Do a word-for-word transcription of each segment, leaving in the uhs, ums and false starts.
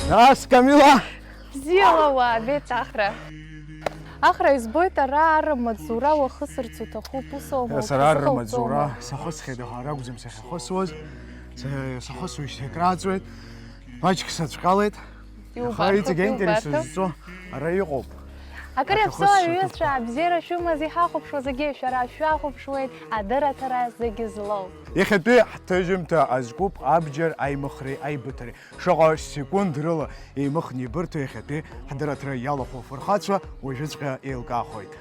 Нас, Камила! Бзиала уаабеит, Ахра. Ахра, избоит, ара арра маҵзура уахысырц уҭахуп, ус аума? Сара арра маҵзура сахысхьеит, аха ара акәӡам сахьахысуаз. Са- Сахысуеижьҭеи акрааҵуеит. Маҷк сацәҟьалеит. Аха иҵегь аинтерес зҵо ара иҟоуп. Акыр иаԥсоу аҩызцәа, абзиара шәымаз иҳахәаԥшуа зегьы шәара шәахәаԥшуеит, адырраҭара зегьы злоу. Иахьатәи ҳҭыжьымҭа азкуп абџьар аимыхреи аибыҭареи. Шаҟа секунд рыла еимыхны ибырҭо иахьатәи ҳдырраҭара иалахәу афырхацәа уажәыҵәҟьа еилкаахоит.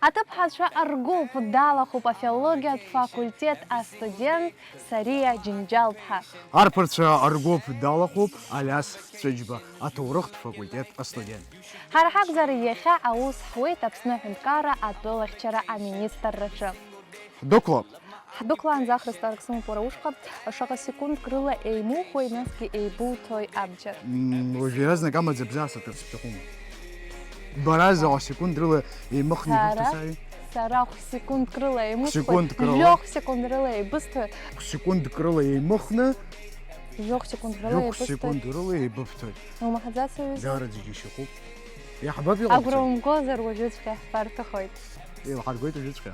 Аҭыԥҳацәа ргәыԥ далахәуп афилологиатә факультет астудент Сариа Џьынџьал-ԥҳа. Арԥарцәа ргәыԥ далахәуп Алиас Ҵәыџьба, аҭоурыхтә факультет астудент. Ҳара ҳакәзар, иахьа аус ҳуеит Аԥсны аҳәынҭқарра атәылахьчара аминистрраҿы. Ҳдәықәлап. Ҳдәықәлаанӡа ахра зҵаарак сымоуп уара ушҟа. Шаҟа секундк рыла еимухуеи, насгьы еибуҭои абџьар? Мм, уажә иаразнак амаӡа бзаасыртырц бҭахума? Бара заҟа секунд рыла еимыхны Сара? Ибыбҭо саби? Сара хә-секундк рыла еимысхуеит. Хә-секундк рыла? Жәохә секунд рыла еибысҭоит. Хә-секундк рыла еимыхны Жәохә секунд рыла Жәохә еибысҭоит. Секунд рыла еибыбҭоит. Иумаҳаӡаци, аҩыза? Даараӡа џьашьахәуп. Иаҳбап иҟабҵо. Агәра умгозар, уажәыҵәҟьа ҳбарҭахоит. Еилҳаргоит уажәыҵәҟьа.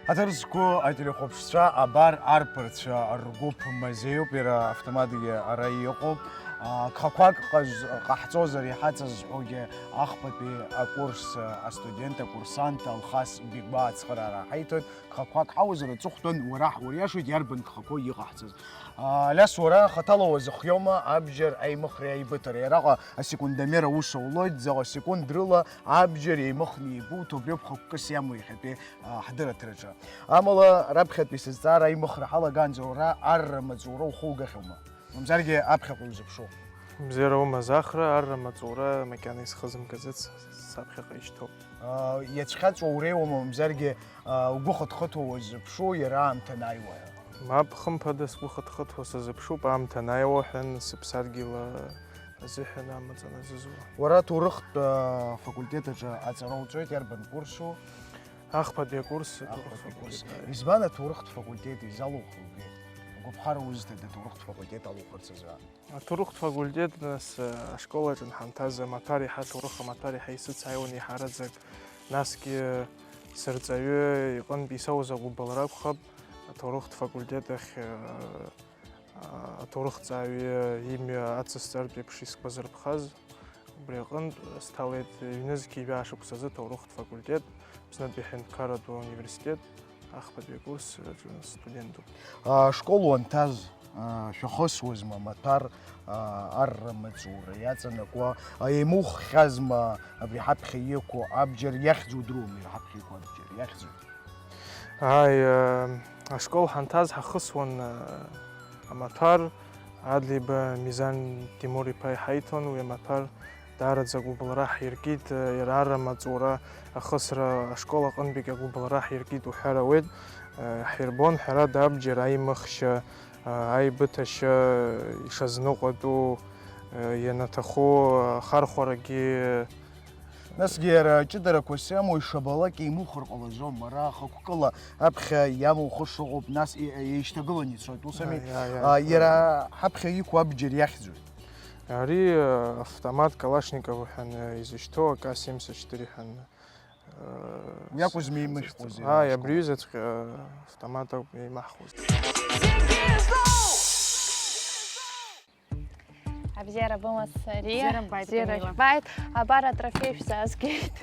Аҭыр зқәу ателехәаԥшцәа, абар арԥарцәа ргәыԥ мазеиуп, иара автоматгьы ара иҟоуп. А, гхақәак ҟаз-, ҟаҳҵозар иҳаҵазҳәогьы ахԥатәи акурс астудент, акурсант Алхас Бигәаа ацхыраара ҳаиҭоит. Гхақәак ҳауазар аҵыхәтәан уара ҳуриашоит, иарбан гхақәоу иҟаҳҵаз. А, Алиас, уара хаҭала уазыхиома абџьар аимыхреи аибыҭареи? Араҟа асекундомер аус аулоит, заҟа секунд рыла абџьар еимыхны еибуҭо, убри ауп хықәкыс иамоу иахьатәи, а, ҳдырраҭараҿы. Амала, раԥхьатәи сызҵаара аимыхра ҳалагаанӡа уара арра маҵура ухугахьоума? Мамзаргьы аԥхьаҟа иузыԥшу. Бзиара умаз, Ахра, арра маҵура макьана исхызымгаӡац, саԥхьаҟа ишьҭоуп. А, иацәхьаҵуа уреиуоума, мамзаргьы, а, угәы хыҭхыҭуа уазыԥшу иара аамҭа анааиуа ҳәа? Мап, хымԥада, сгәы хыҭхыҭуа сазыԥшуп, аамҭа анааиуа ҳәа, сыԥсадгьыл азыҳәан амаҵ аназызуа. Уара аҭоурыхтә, а, факультет аҿы аҵара уҵоит, иарбан курсу? Ахԥатәи акурс, аҭоурыхтә факультет. Избан аҭоурыхтә факультет изалухи? Угәаԥхара узҭада аҭоурыхтә факультет алухырц азы? Аҭоурыхтә факультет, нас, ашкол аҿы анҳамҭаз, амаҭәар иаҳа аҭоурых амаҭәар иаҳа исыцааиуан еиҳараӡак. Насгьы сырҵаҩы иҟынтә исоуз агәыбылра акәхап, аҭоурыхтә факультет ахь, аҭоурыхҭҵааҩы имҩа ацысҵартә еиԥш искәазырԥхаз. Убри аҟынтә сҭалеит ҩнызқьи жәаа шықәсазы аҭоурыхтә факультет, Аԥснытәи аҳәынҭқарратә университет, ахԥатәи акурс аҿы студентуп. Ашкол уанҭаз, а, шәахысуазма амаҭәар, а, арра маҵура иаҵанакуа, а, еимуххьазма абри ҳаԥхьа иқәу абџьар иахьӡу удыруама, ҳаԥхьа иқәу абџьар иахьӡу? Ааи, э, ашкол ҳанҭаз ҳахысуан, э, амаҭәар, Адлеиба Мизан Тимур-иԥа иҳаиҭон уи амаҭәар, даараӡа агәыбылра ҳиркит, э, иара арра маҵура ахысра ашкол аҟынтәигь агәыбылра ҳиркит уҳәар ауеит, э, ҳирбон ҳәарада абџьар аимыхшьа, э, аибыҭашьа ишазныҟәатәу, э, ианаҭаху ахархәарагьы, Насгьы иара аҷыдарақәа сиамоу ишабалак еимухыр ҟалаӡом, ара ахықәкыла аԥхьа иамоу хы шыҟоуп, нас и-, еишьҭагыланы ицоит, ус ами? Иа, иа, А, иа. Иара ҳаԥхьа иқәу абџьар иахьӡуи? Ари, э, автомат Калашников ҳәа, э, изышьҭоу А К семьдесят четыре ҳәа, э, Уи акәызма еимышәхуаз иара Ааи, ашкол? Абри ҩызаҵәҟьа автомат ауп еимаҳхуаз. Абзиара бымаз, Сариа. Бзиара ббааит, Бзиара Камила. Жәбааит. Абар атрофеи шәзаазгеит.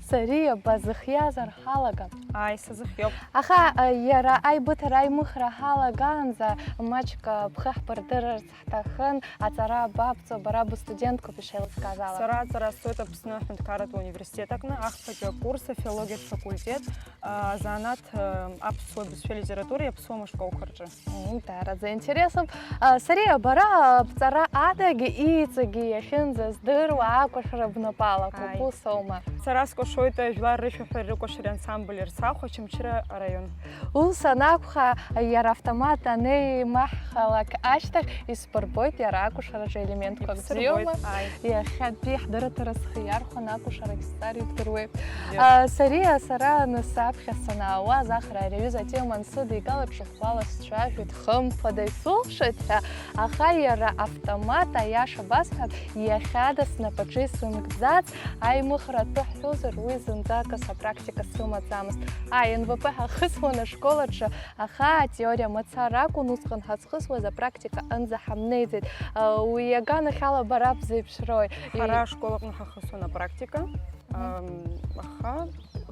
Сариа, базыхиазар ҳалагап. Ааи, сазыхиоуп. Аха, а, иара аибыҭара аимыхра ҳалагаанӡа маҷк, а, бхы ҳбырдырырц ҳҭахын, аҵара бабҵо, бара быстудентқәоуп ишеилыскааз ала. Сара аҵара сҵоит Аԥсны аҳәынҭқарратә университет аҟны, ахԥатәи акурс, афилологиатә факультет, а, азанааҭ, а, аԥсуа бызшәеи алитературеи аԥсуа мышколқәа рҿы. Мм, даараӡа интересуп. А, Сариа, бара, а, бҵара Адагьы иҵегьы иахьынӡаздыруа акәашара бнапы алакуп, Ааи. Ус аума? Сара скәашоит жәлар рышәаҳәареи рыкәашареи ансамбль Ерцахә, Очамчыра араион. Ус анакәха, иара автомат анеимаҳхалак ашьҭахь исбырбоит иара акәашараҿы елементқәак Ибсырбоит, бзиоума? Ааи. Иахьатәи ҳдырраҭара схы иархәан акәашарагь сҵар ибдыруеи? Бзиа. А, Сариа, сара нас аԥхьа санаауаз, ахра ари аҩыза атема ансыдигалак, ҽа ӷәӷәала сцәажәоит, хымԥада исылшоит ҳәа, аха иара автомат, аиаша басҳәап, иахьада снапаҿы исымкӡац, аимыхра атәы ҳҳәозар, уи зынӡакгьы апрактика сымаӡамызт. Ааи, Н В П ҳахысуан ашкол аҿы, аха атеориа мацара акәын усҟан ҳазхысуаз, апрактика аҟынӡа ҳамнеиӡеит. А, уи аганахьала бара бзеиԥшроуи? Ҳара ашкол аҟны ҳахысуан апрактика. Ам, аха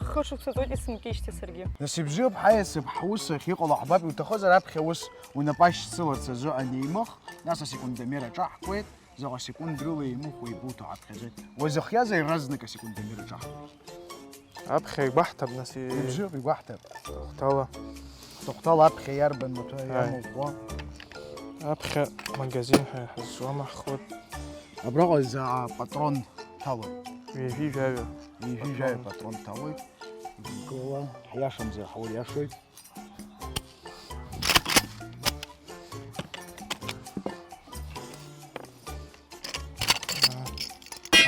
хышықәса ҵуеит исымкижьҭеи саргьы. Нас ибзиоуп, ҳаиасып, ҳус ахь иҟало ҳбап, иуҭахызар аԥхьа ус унапы ашьцыларц азы анеимых, нас асекундомер аҿаҳкуеит, заҟа секунд рыла еимыхәо ибуҭо аԥхьаӡоит. Уазыхиазар иаразнак асекундомер аҿаҳкуеит. Аԥхьа игәаҳҭап, нас и- Ибзиоуп, игәаҳҭап. Тахәҭала. Тахәҭала аԥхьа иарбан маҭәа Ааи. Иамоу ӷәӷәа? Аԥхьа магазин ҳәа иҳазшуа маҳхуеит. Абраҟа заа патрон ҭалоит. Ҩажәи жәаҩа. Ҩажәи жәаҩа патрон ҭалоит. Гыла, ҳиашамзар ҳауриашоит.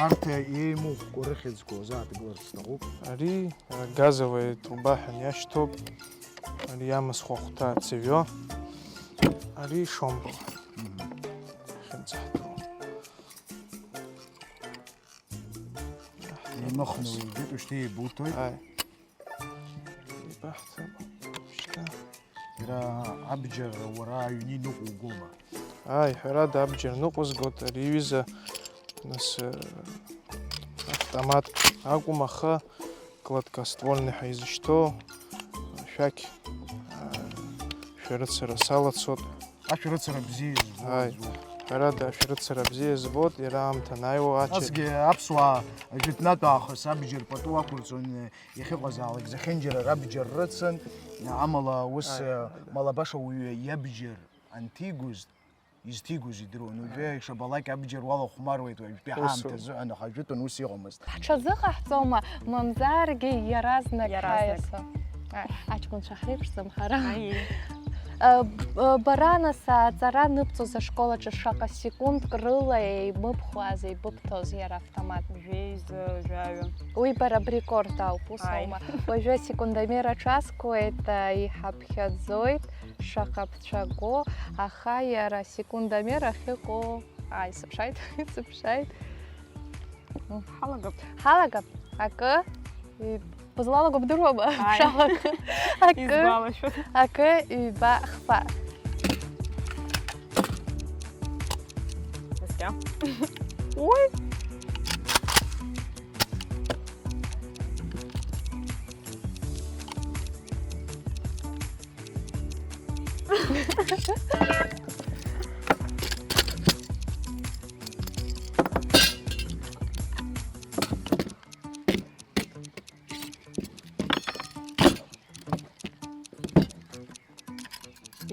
Арҭ еимыхәқәа рыхьӡқәа узааҭгыларц сҭахуп. Ари, а, газовая труба ҳәа иашьҭоуп. Ари амысхә ахәҭа цевио. Ари шомбо. Мгм. Хьымӡаҳтәу. Еимыхны уажәытәи шьҭа еибуҭоит. Ааи. Ибаҳҭап шьҭа. Иара абџьар уара аҩны иныҟәугома? Ааи, ҳәарада, абџьар ныҟәызгоит ари иҩыза, нас, э, автомат акәым, аха гладкоствольный ҳәа изышьҭоу, шәақь, э, шәарыцара салацоит. Ашәарыцара бзиа избоит. Ааи, ҳәарада, ашәарыцара бзиа избоит, иара аамҭа анааиуа ача- Насгьы аԥсуаа жәытәнатә аахыс абџьар пату ақәырҵон, иахьыҟазаалак зехьынџьара рабџьар рыцын, амала ус, Ааи, э, ҳәарада. Малабаша уаҩы иабџьар анҭигоз, изҭигоз идыруан. Уажәы Ааи. Ишабалак абџьар уалахәмаруеит уажәтәи Усоуп. Ҳаамҭазы, аха ажәытәан ус иҟамызт. Ҳҽазыҟаҳҵома, мамзаргьы иаразнак Иаразнак. Ҳаиасып? Ааи, аҷкәынцәа ҳреиԥшӡам ҳара. Аиеи. Э, б-, бара нас аҵара аныбҵоз ашкол аҿы шаҟа секундк рыла еимыбхуазеи быбҭоз иара автомат? Жәеиза, жәаҩа. Уи бара брекорд ауп, ус Ааи. Аума? Уажәы асекундомер аҽаскуеит, а, иҳаԥхьаӡоит, шаҟа бцәаго, аха иара асекундомер ахьыҟоу, ааи, сыԥшааит, сыԥшааит. Ҳалагап. Ҳалагап. Акы, и-, бызлалаго бдыруама? Ааи. Шалаго. Акы, Исгәалашәоит. Акы, ҩба, хԥа. Наскьа. Уи!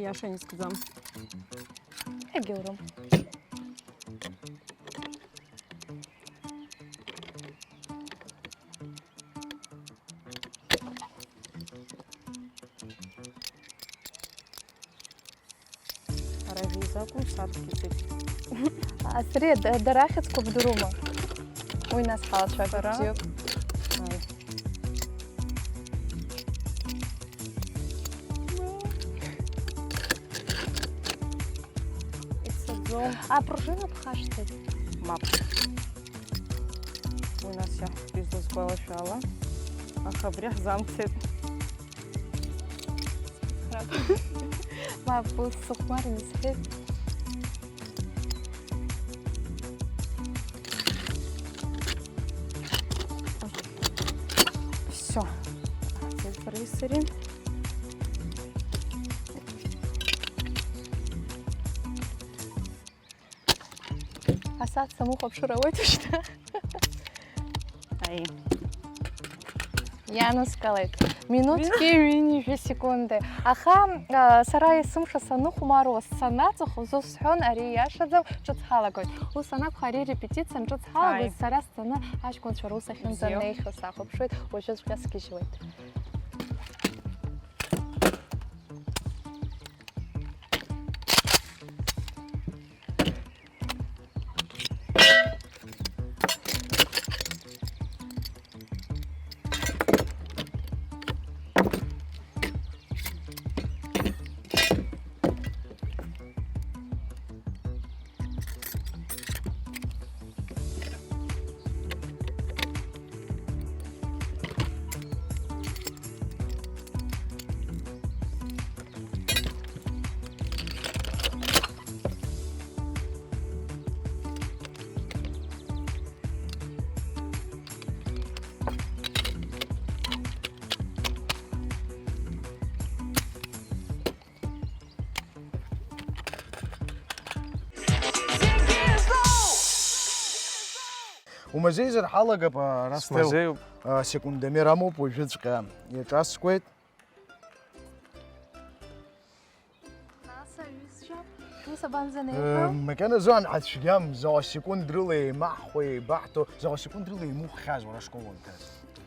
Иаша изкӡам. Егьаурым. Ара жәеиза акәым, саԥхьаӡеит. А, Сариа, да-, дара ахьӡқәа бдыруама? Уи нас ҳалацәажәап, Сара? Бзиоуп. Ааи. Ицаӡом. Апружина бхашҭит? Мап. Уи нас иаҳҳәеит излазгәалашәо ала, аха абри ҳзамцеит. Мап, ус сыхәмарны исҳәеит. Всё. Ҳцеит бареи сареи. Асааҭ самыхәаԥшыр ауеит уажәшьҭа. Аи. Ианаскалеит. Минуҭки ҩынҩажәи секундеи. Аха, а, сара есымша саныхәмаруа санаҵахоз, ус сҳәон, ари ииашаӡам, ҿыц ҳалагоит. Ус анакәха, ари репетициан ҿыц ҳалагоит, ааи, сара сцаны аҷкәынцәа рус ахьынӡанеихьоу сахәаԥшуеит, уажәыҵәҟьа сгьежьуеит. Умазеизар ҳалагап, а, Расҭел. Смазеиуп. А, секундомер амоуп, уажәыҵәҟьа иаҿаскуеит. Нас, аҩызцәа, шәус абанӡанеихьоу? Э, макьаназы анҳацәгьам, заҟа секунд рыла еимаҳхуа, еибаҳҭо, заҟа секунд рыла еимуххьаз уара ашкол уанҭаз?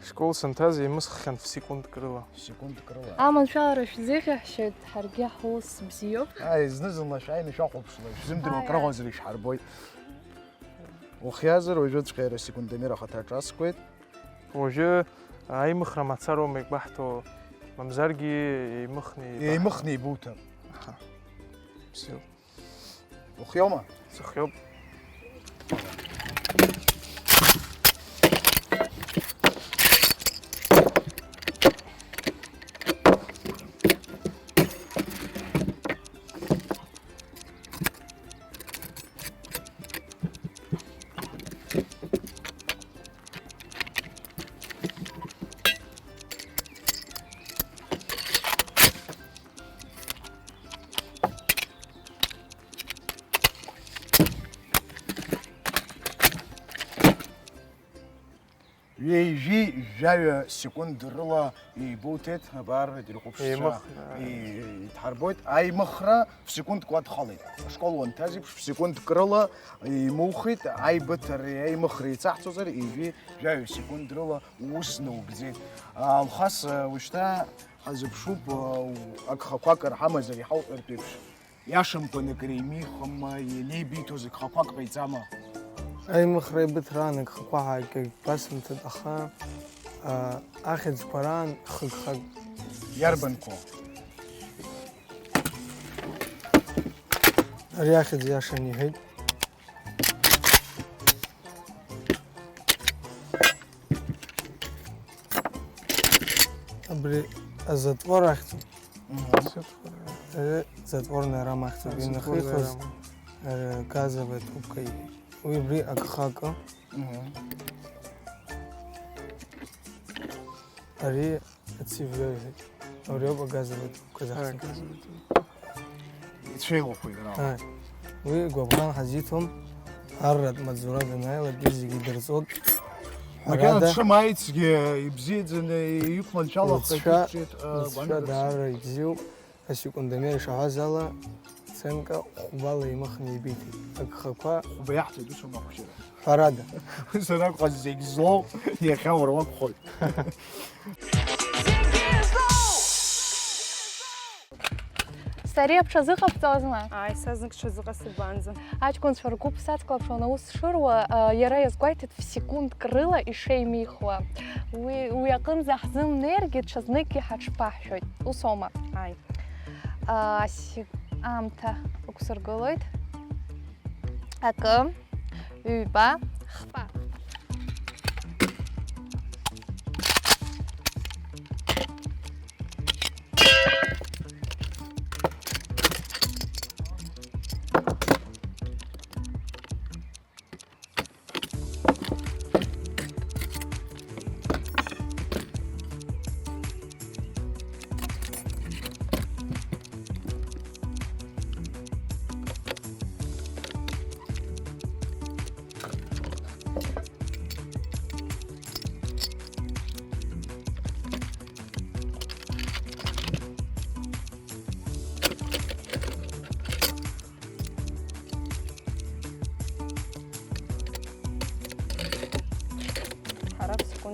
Школ санҭаз еимысххьан ф-секундк рыла. Ф-секундк рыла? Аманшәалара шәзеиӷьаҳшьоит, ҳаргьы ҳус бзиоуп. Ааи, зны-зынла шәааины шәахәаԥшла, шәзымдыруа, аиа, акрыҟазар ишәҳарбоит. Ухиазар, уажәыҵәҟьа иара секундомер ахаҭа аҿаскуеит. Уажәы аимыхра мацароума игәаҳҭо, мамзаргьы еимыхны еибаҳ-, еимыхны еибуҭап. Аҳа. Бзиоуп. Ухиоума? Сыхиоуп. Ҩажәи жәаҩа секунд рыла еибуҭеит, абар, дырҟәыԥшцәа еимыхны, и-, идҳарбоит. Аимыхра ф-секундк уадхалеит. Ашкол уанҭаз еиԥш, ф-секундк рыла еимухит, аибыҭареи аимыхреи еицаҳҵозар, ҩажәи жәаҩа секунд рыла уус наугӡеит. Алхас, уажәшьҭа ҳазыԥшуп, агхақәак рҳамазар иҳауҳәартә еиԥш. Иашамкәан акыр еимихуама, ианеибиҭоз агхақәак ҟаиҵама? Аимыхра еибыҭраан агхақәа ҳәа акгьы гәасымҭаӡеит, аха, а, ахьӡқәа раан хыгхак. Иарбанқәоу? Ари ахьӡ иашан иҳәеит. Абри азатвор ахьӡуп. Мгм. Ари затворная рама ахьӡуп. Затворная инахихыз, рама. Ари газовая трубка. Уи абри агхакы. Мгм. Ари ацивлёиҳәеит. Абри ауп агазовая трубка захьӡу. Ицәеилахәеит ара. Ааи. Уи гәыбӷан ҳазиҭом, арратә маҵзура данааилак, зегьы дырҵоит. Макьана ҳәарада, дшымааицгьы, ибзиаӡаны иқәманшәалахеит, лҵшәа, иқәҿиеит, ы, лҵшәа гәаныдырс. Даара ибзиоуп. Асекундомер ишаҳәаз ала, ценка хәбала имыхны ибиҭеит. Агхақәа хәба иаҳҭеит, ус аума ахәшьара? Ҳәарада. Ус анакәха, зегь злоу иахьа уара уакәхоит. Сариа, бҽазыҟабҵозма? Ааи, са знык сҽазыҟасырбанӡам. Аҷкәынцәа ргәыԥ сацклаԥшуан аус шыруа, а, иара иазгәеиҭеит ф-секундк рыла ишеимихуа. Уи, уи аҟынӡа ҳзымнеиргьы, ҽазныкгьы ҳаҽԥаҳшәоит. Ус аума? Ааи. А, си-, аамҭа ықәсыргылоит. Акы, ҩба, хԥа.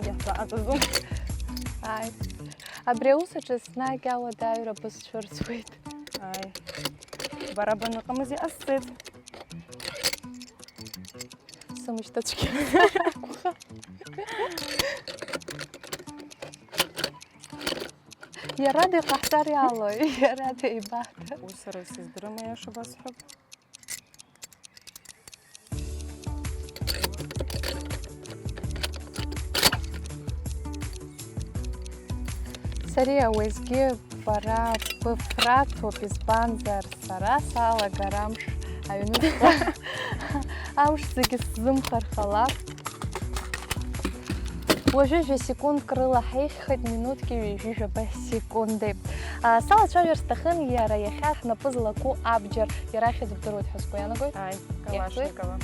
Иаҳзааӡаӡом. Ааи. Абри аус аҿы еснагь ауадаҩра бызцәырҵуеит. Ааи. Бара баныҟамыз иҟасҵеит. Сымышьҭацәгьа. Иара диҟаҳҵар иалои, иара деибаҭар. Ус сара исыздырам, аиаша басҳәап. Сариа, уеизгьы бара быфраҭуп, избанзар, сара салагар амш аҩныҵҟа амш зегьы сзымхар ҟалап. Уажәы жәа секундк рыла ҳеиӷьхеит, минуҭки ҩажәи жәаба секундеи. А, салацәажәар сҭахын иара иахьа ҳнапы злаку абџьар, иара ахьӡ бдыруеит ҳәа сгәы иаанагоит. Ааи, Иахьӡуеит? Калашникова.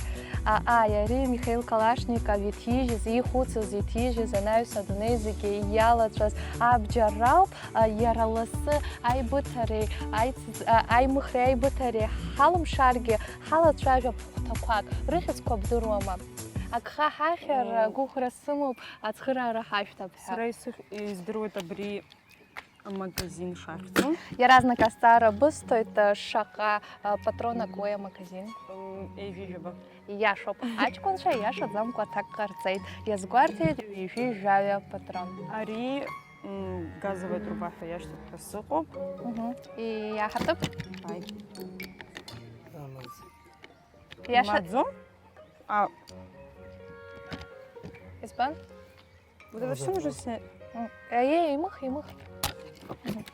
А, ааи, ари Михаил Калашников иҭижьыз, иихәыцыз, иҭижьыз анаҩс адунеи зегьы иалацәаз абџьар ауп. А, иара лассы аибыҭареи, аицыз-, а, аимыхреи аибыҭареи ҳалымшаргьы, ҳалацәажәап хәҭақәак, рыхьӡқәа бдыруама? Агха ҳахьыр, Мм. Гәыӷра сымоуп, ацхыраара ҳашәҭап ҳәа. Сара исых-, издыруеит абри амагазин шахьӡу. Иаразнак азҵаара бысҭоит, шаҟа, а, патронак уи амагазин? Мм, ҩажәи жәаба. Ииашоуп, аҷкәынцәа ииашаӡамкәа аҭак ҟарҵеит, иазгәарҭеит ҩажәи жәаҩа патрон. Ари, мм, газовая труба ҳәа иашьҭоуп ҳәа сыҟоуп. Мгм. Иаҳартып? Ааи. Амаз. Иаша- Имаӡам? А. Избан? Вот это всё уже снять? М, э, э, имых, имых. Мгм.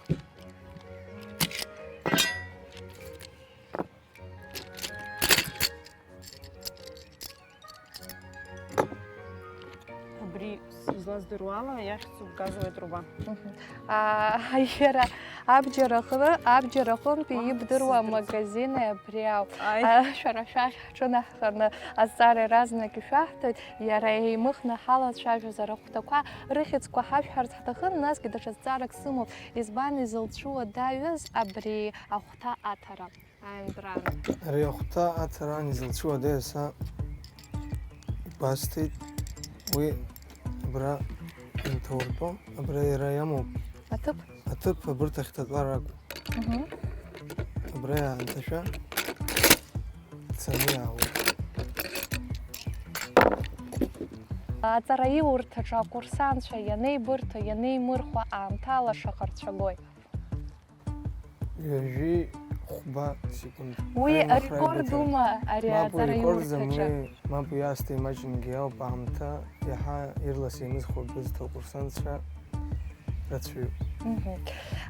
Абри сызлаздыруа ала иахьӡуп газовая труба. Мгм. А, иара абџьар аҟны, абџьар аҟынтәи Уаҳа ибдыруа сыздырӡом. Магазин абри ауп. Ааи. А, шәара шәахь ҳҿынаҳханы азҵаара иаразнак ишәаҳҭоит, иара еимыхны ҳалацәажәозар ахәҭақәа рыхьӡқәа ҳашәҳәарц ҳҭахын, насгьы даҽа зҵаарак сымоуп, избан изылцәуадаҩыз абри ахәҭа аҭара? Аиндран. Ари ахәҭа аҭара изылцәуадаҩыз са ибасҭеит, уи абра инҭауртәо, абра иара иамоуп. Аҭыԥ? Аҭыԥ абырҭ ахьҭатәара акәу. Мгм. Абра иаанҭашәа, цаны иаауеит. Аҵараиурҭаҿы акурсантцәа ианеибырҭо, ианеимырхуа аамҭала шаҟа рцәагои? Ҩажәи хәба секунд. Уи Аимхра арекорд аибыҭара. Ума ари Мап, уи аҵара рекордӡам, иурҭаҿы? Уи мап, уи аасҭа имаҷынгьы ауп, аамҭа иаҳа ирлас еимызхуа бызҭо акурсантцәа рацәаҩуп. Мгм.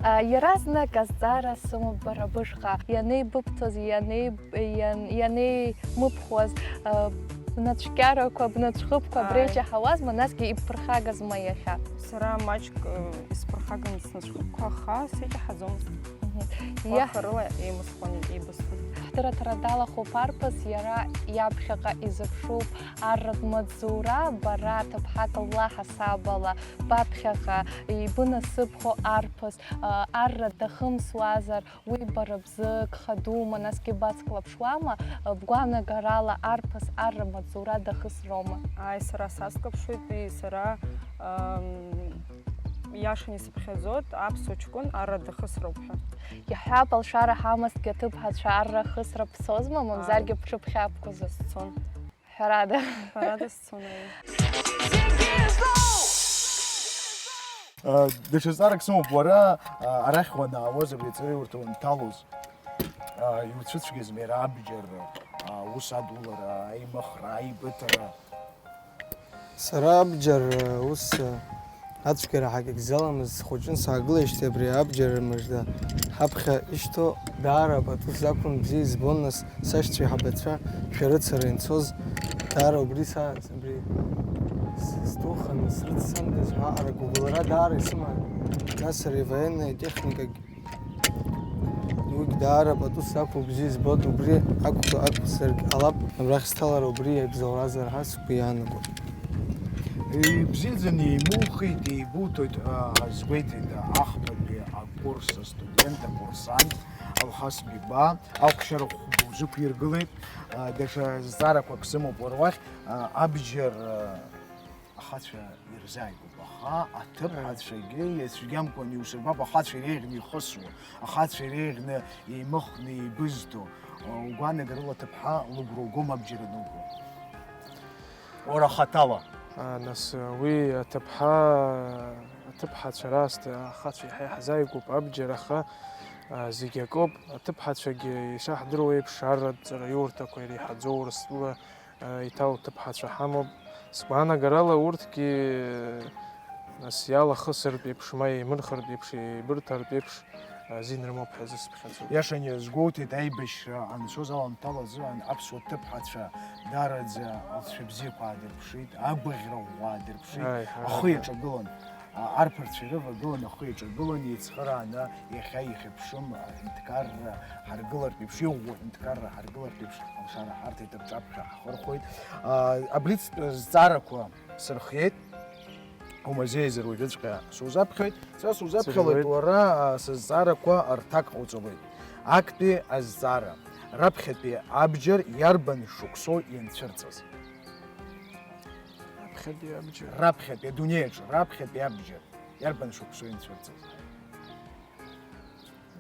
А, иаразнак азҵаара сымоуп бара бышҟа. Ианеибыбҭоз, ианеиб-, иан-, ианеимыбхуаз, а, бнацәкьарақәа, бнацәхыԥқәа Ааи. Бреиҷаҳауазма, насгьы ибԥырхагазма иахьа? Сара маҷк, э, исԥырхаган снацәхыԥқәа, аха сеиҷаҳаӡомызт. Мгм. Уаха Иаҳ- рыла еимысхуан, еибысҭон. Ҳдырраҭара далахәуп арԥыс, иара иаԥхьаҟа изыԥшуп арратә маҵзура, бара ҭыԥҳак ллаҳасабала баԥхьаҟа ибынасыԥхо арԥыс, а, арра дахымсуазар, уи бара бзы гха дума, насгьы бацклаԥшуама, а, бгәаанагарала арԥыс арра маҵзура дахысроума? Ааи, сара сацклаԥшуеит, и сара, ам, иашан исыԥхьаӡоит аԥсуа ҷкәын арра дахысроуп ҳәа. Иаҳҳәап, алшара ҳамазҭгьы аҭыԥҳацәа арра ахысра бцозма, мамзаргьы Ааи. Бҽыԥхьабқәазар? Сцон. Ҳәарада. Ҳәарада сцон, аиеи. А, даҽа зҵаарак сымоуп, уара, а, арахь уанаауаз, абри аҵараиурҭа уанҭалоз, а, иуцәыцәгьазма иара абџьар, а, аус адулара, аимыхра, аибыҭара? Сара абџьар, а, ус, а, ацәгьара ҳәа акгьы заламызт, схәыҷын саагылеижьҭеи абри абџьар мыжда ҳаԥхьа ишьҭоу даара пату сзақәын, бзиа избон, нас сашьцәеи ҳабацәа шәарыцара инцоз, даара убри са, абри с-, сдуханы срыццандаз ҳәа аҟара гәыбылра даара исыман. Нас ари военная техникагь уигь даара пату сзақәу бзиа избоит, убри акәзар, акәзаргь ҟалап, абрахь сҭалара убри иагьзаурызар ҳәа сгәы иаанагоит. Ибзиаӡаны еимухит, еибуҭоит, а, сгәеиҭеит, а, ахԥатәи акурс астудент, акурсант Алхас Биба, ахәшьара хәба узықәиргылеит, а, даҽа зҵаарақәак сымоуп уара уахь, а, абџьар, а, Ахацәа ирзааигәоуп, аха аҭыԥҳацәагьы иацәгьамкәан иусырбап, ахацәа иреиӷьны ихысуа, ахацәа иреиӷьны еимыхны еибызҭо, угәаанагарыла аҭыԥҳа лыгәра угом абџьар ануго. Уара хаҭала. А, нас, уи аҭыԥҳа, аҭыԥҳацәа раасҭа ахацәа иаҳа иаҳзааигәоуп абџьар, аха, а, зегь акоуп. Аҭыԥҳацәагьы ишаҳдыруа еиԥш, арратә ҵараиурҭақәа иреиҳаӡоу Урыстәыла, а, иҭоу аҭыԥҳацәа ҳамоуп. Сгәаанагарала урҭгьы, нас, иалахысыртә еиԥш, ма еимырхыртә еиԥш, еибырҭартә еиԥш, азин рымоуп ҳәа зысԥхьаӡоит. Иашан иазгәоуҭеит аибашьра анцоз аламҭалазы аԥсуа ҭыԥҳацәа даараӡа алҵшәа бзиақәа аадырԥшит, агәаӷьра ӷәӷәа аадырԥшит, Аи, ҳа, ахы ҳа, ҳа. иаҿагылан, а, арԥарцәа ирывагылан, ахы иаҿагылан, еицхырааны иахьа ихьыԥшым аҳәынҭқарра ҳаргылартә еиԥш, иӷәӷәоу аҳәынҭқарра ҳаргылартә еиԥш, алшара ҳарҭеит, рҿаԥхьа ҳхырхәоит. А, аблицтә зҵаарақәа сырхиеит. Умазеизар уажәыҵәҟьа сузаԥхьоит. Сара сузаԥхьалоит, Сырхиоит. Уара, а, сызҵаарақәа рҭак ҟауҵалоит. Актәи азҵаара. Раԥхьатәи абџьар иарбан шықәсоу ианцәырҵыз? Раԥхьатәи абџьар. Раԥхьатәи адунеи аҿы, раԥхьатәи абџьар иарбан шықәсоу ианцәырҵыз?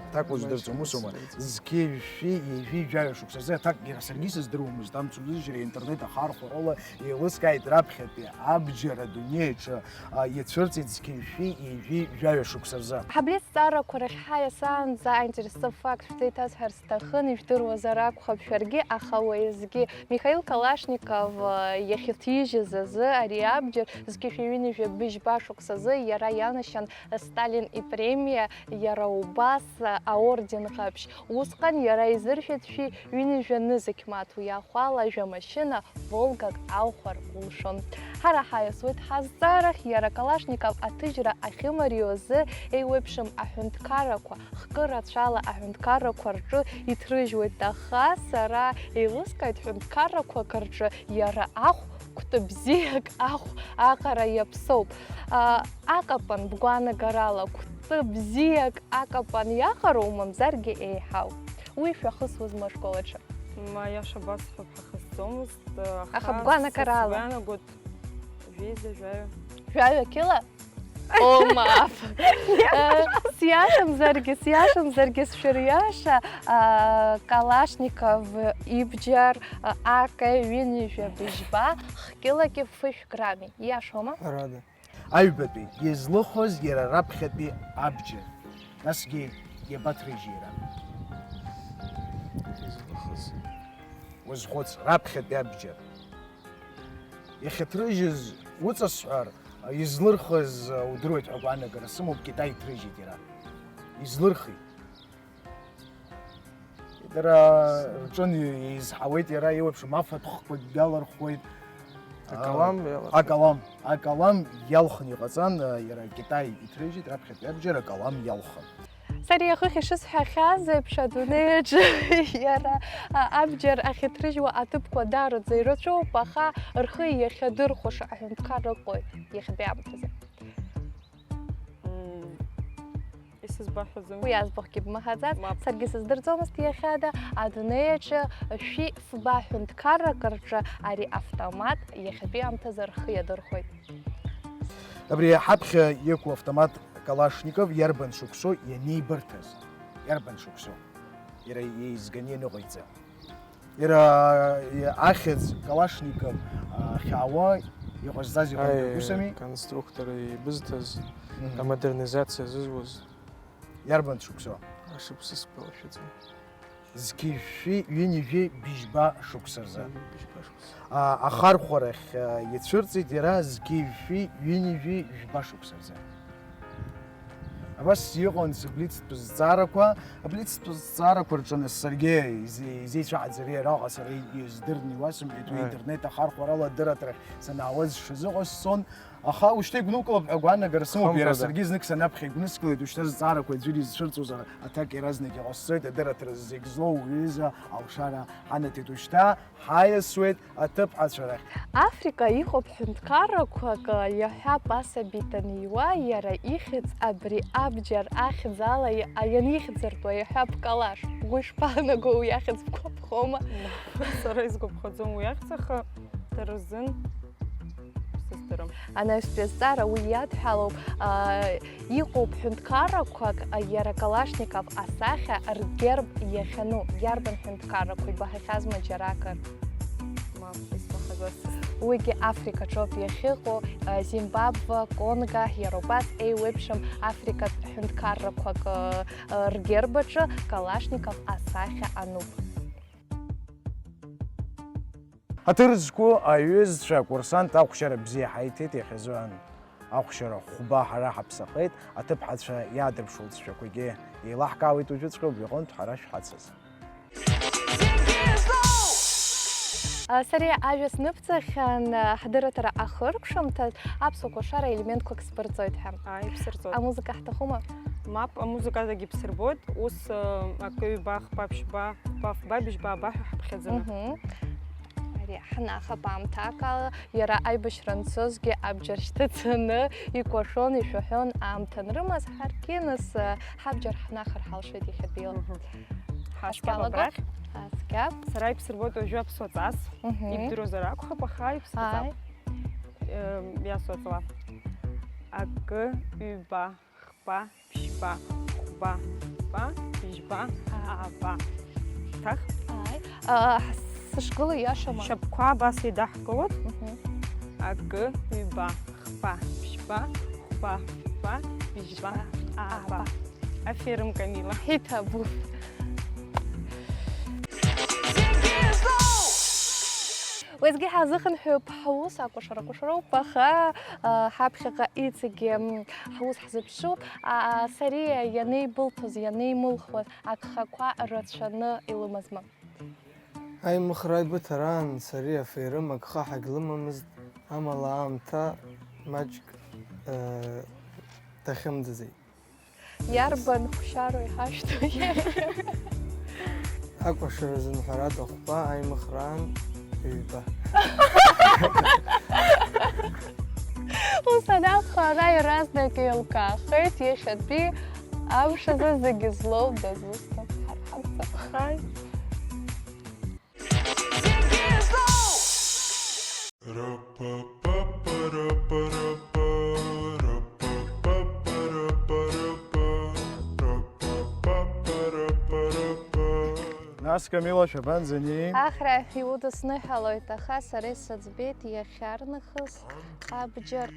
Аҭак уздырӡом, усоума? Зқьи жәшәи ҩажәи жәаҩа шықәсазы аҭак иара саргьы сыздыруамызт, амцабзыжьра интернет ахархәарала еилыскааит раԥхьатәи абџьар адунеи аҿы, а, иацәырҵит зқьи жәшәи ҩажәи жәаҩа шықәса рзы. Ҳаблиц ҵаарақәа рахь ҳаиасаанӡа аинтересов факт шәзеиҭасҳәар сҭахын, ижәдыруазар акәхап шәаргьы, аха уеизгьы Михаил Калашников, а, иахьыҭижьыз азы ари абџьар зқьи жәшәи ҩынҩажәи быжьба шықәсазы иара ианашьан Сталин ипремиа иара убас аорден ҟаԥшь. Усҟан иара изыршәеит шәи ҩынҩажәа нызқь мааҭ, уи ахәала жәамашьына Волгак аухәар улшон. Ҳара ҳаиасуеит ҳазҵаарахь, иара Калашников аҭыжьра ахьымариоу азы еиуеиԥшым аҳәынҭқаррақәа, хкы рацәала аҳәынҭқаррақәа рҿы иҭрыжьуеит, аха сара еилыскааит ҳәынҭқаррақәак рҿы иара ахә кәты бзиак ахә аҟара иаԥсоуп. А, аҟапан бгәаанагарала кәты бзиак аҟапан иаҟароу, мамзаргьы еиҳау? Уи шәахысуазма ашкол аҿы? Ма, иаша басҳәап, ҳахысӡомызт, аха Аха бгәаанагарала? Сгәы иаанагоит, жәеиза, жәаҩа. Жәаҩа қьыла? О, мап! Э, сиашамзаргьы, сиашамзаргьы, сшәыриаша, а, Калашников ибџьар, а, А К ҩынҩажәа быжьба, хкьылаки фышә грамми. Иашоума? Ҳәарада. Аҩбатәи, излыхоз иара раԥхьатәи абџьар, насгьы иабаҭрыжьи иара? Излыхоз. Уазхәыц, раԥхьатәи абџьар. Иахьыҭрыжьыз уҵасҳәар, излырхыз удыруеит ҳәа агәаанагара сымоуп, Китай иҭрыжьит иара. Излырхи? Дара рҿын еизҳауеит, иара еиуеиԥшым афатәхқәагь иалырхуеит. Акалам иалырхуеит. Акалам, акалам, акалам иалхын иҟаҵан, иара Китай иҭрыжьит, раԥхьатәи абџьар акалам иалхын. Сара иахыхь ишысҳәахьаз еиԥш, адунеи аҿы иара, а, абџьар ахьыҭрыжьуа аҭыԥқәа даараӡа ирацәоуп, аха рхы иахьадырхәаша аҳәынҭқарра ыҟоуп иахьатәи аамҭазы. Мм, исызбаҳәаӡом. Уи аӡбахәгьы бмаҳаӡац, Мап. Саргьы сыздырӡомызт иахьада, адунеи аҿы шәи фба ҳәынҭқаррак рҿы ари автомат иахьатәи аамҭазы рхы иадырхәоит. Абри ҳаԥхьа иқәу автомат Калашников иарбан шықәсоу ианеибырҭаз? Иарбан шықәсоу? Иара еизганы ианыҟаиҵа. Иара ахьӡ Калашников ахьаауа иҟазҵаз иҟоуп, Аи, усами? Конструктор еибызҭаз, Мгм. Амодернизациа зызуаз. Иарбан шықәсоу? Ашықәс сгәалашәаӡом. Зқьи жәшәи ҩынҩажәи быжьба шықәса рзы. Ҩынҩажәи быжьба шықәса. А, ахархәарахь, а, ицәырҵит иара зқьи жәшәи ҩынҩажәи жәба шықәса рзы. Абас иҟан сыблицтә зҵаарақәа. Аблицтә зҵаарақәа рҿы нас саргьы изи-, изеицәааӡари араҟа сара издырны иуасымҳәеит, уи Аи. Интернет ахархәарала адырраҭарахь санаауаз сшазыҟасҵон. Аха ушьҭа игәнукылап ҳәа агәаанагара сымоуп, иара Хымԥада. Саргьы знык санаԥхьа игәныскылеит, ушьҭа зҵаарақәа аӡәыр изцәырҵуазар, аҭак иаразнак иҟасҵоит, адырраҭара зегь злоу уҩыза алшара ҳанаҭеит, ушьҭа ҳаиасуеит аҭыԥҳацәа рахь. Африка иҟоуп ҳәынҭқаррақәак, иаҳҳәап, асаби даниуа, иара ихьӡ абри абџьар ахьӡала иа-, ианихьӡыртәуа, иаҳҳәап, Калаш. Бгәы ишԥаанаго уи ахьӡ бгәаԥхома? Сара исгәаԥхаӡом уи ахьӡ, аха дара рзын Сыздырам. Анаҩстәи азҵаара уи иадҳәалоуп, аа, иҟоуп ҳәынҭқаррақәак, а, иара Калашников асахьа ргерб иахьану. Иарбан ҳәынҭқаррақәа, ибаҳахьазма џьаракыр? Мап, исмаҳаӡацызт. Уигьы Африкаҿоуп иахьыҟоу, а, Зимбабве, Конго, иара убас еиуеиԥшым Африкатә ҳәынҭқаррақәак, а, а, ргерб аҿы Калашников асахьа ануп. Ҳаҭыр зқәу аҩызцәа акурсант ахәшьара бзиа ҳаиҭеит иахьазы. Ахәшьара хәба ҳара ҳаԥсахеит, аҭыԥҳацәа иаадырԥшуа лҵшәақәагьы еилаҳкаауеит уажәыҵәҟьа убри аҟынтә ҳара шәҳацыз. А, сара ажәа сныбҵахьан, а, ҳдырраҭара ахыркәшамҭаз аԥсуа кәашара елементқәак сбырҵоит ҳәа. Ааи, ибсырҵоит. Амузыка ҳҭахума? Мап, амузыкадагьы бсырбоит. Ус, э, акы, ҩба, хԥа, ԥшьба, хԥа, фба, быжьба, аба ҳәа ҳаԥхьаӡаны. Мгм. Ари ҳнахап аамҭак ала, иара аибашьра анцозгьы абџьар шьҭыҵаны икәашон, ишәаҳәон, аамҭа анрымаз ҳаргьы нас, э, ҳабџьар ҳнахар ҳалшоит иахьатәиала. Мгм. Ҳаскьап. Ҳаскьалага абрахь. Ҳаскьап. Сара ибсырбоит уажәы аԥсуа ҵас. Мгм. Ибдыруазар акәхап, аха ибсырбап. Ааи. Э, иасуа ҵла. Акы, ҩба, хԥа, ԥшьба, хәба, фба, быжьба, ааба. Ҭах? Ааи. А, сышгылоу иашоума? Шьапқәа абас еидаҳкылоит. Мгм. Акы, ҩба, хԥа, ԥшьба, хәба, фба, быжьба, ааба. Аферым, Камила. Ҳиҭабуп. Уеизгьы ҳазыхынҳәып ҳус, акәашара-кәашароуп, аха, а, ҳаԥхьаҟа иҵегьы, м, ҳус ҳзыԥшуп. А, Сариа ианеибылҭоз, ианеимылхуаз агхақәа рацәаны илымазма? Аимыхра аибыҭараан Сариа Ферым агха ҳагьлымамызт, амала аамҭа маҷк, э, дахьымӡаӡеит. Иарбан хәшьароу иҳашәҭо? Акәашаразын ҳәарада хәба, аимыхраан ҩба. Ус анакәха, ара иаразнак еилкаахеит иахьатәи амш азы зегьы злоу дызусҭа. Ҳарҳамҭахааит. Нас, Камила, шәабанӡани? Ахра иудысныҳәалоит, аха сара исыӡбеит иахьарнахыс абџьар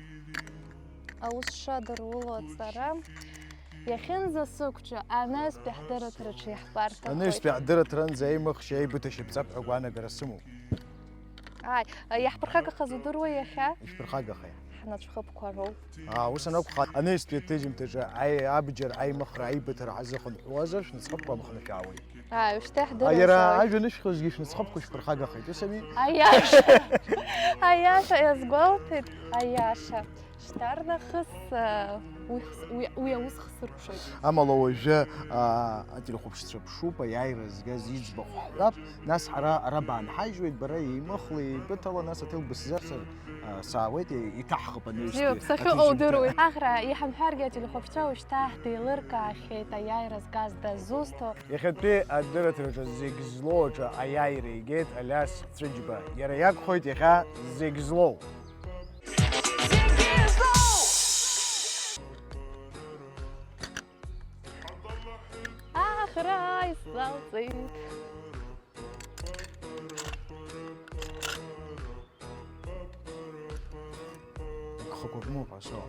аус шадыруло аҵара. Иахьынӡасықәҿу анаҩстәи ҳдырраҭараҿы иаҳбарҭахоит. Анаҩстәи ҳдырраҭаранӡа аимыхшьа аибыҭашьа ԥҵап ҳәа агәаанагара сымоуп. Ааи, иаҳԥырхагахаз удыруеи иахьа? Ишәԥырхагахеи? Ҳнацәхыԥқәа роуп. Аа, ус анакәха, анаҩстәи аҭыжьымҭаҿы аи-, абџьар аимыхра аибыҭара ҳазыхынҳәуазар, шәнацәхыԥқәа амхны шәаауеит. Ааи, ушьҭа иаҳдыруазаауеит. Иара ажәа анышәхызгьы шәнацәхыԥқәа шәԥырхагахеит, ус ами? Аиаша! Аиаша иазгәалҭеит, аиаша. Шьҭарнахыс, э, уи хс-, уи, уи аус хсыркәшоит. Амала уажәы, а, ателехәаԥшцәа ԥшуп, аиааира згаз иӡбахә ҳҳәап, нас ҳара ара баанҳажьуеит, бара еимыхла, еибыҭала, нас аҭел бысзарцар, а, саауеит, е-, иҭаҳхып анаҩстәи. Бзиоуп, сахьыҟоу аҭыжьымҭа удыруеит. Аӷра иҳамҳәаргьы ателехәаԥшцәа ушьҭа ҳдеилыркаахьеит, аиааира згаз дазусҭоу. Иахьатәи адырраҭараҿы зегь злоу аҿы аиааира игеит Алиас Ҵәыџьба. Иара иакәхоит иахьа зегь злоу. Аӷра исзалҵит. Гхақәак моуп, ашо.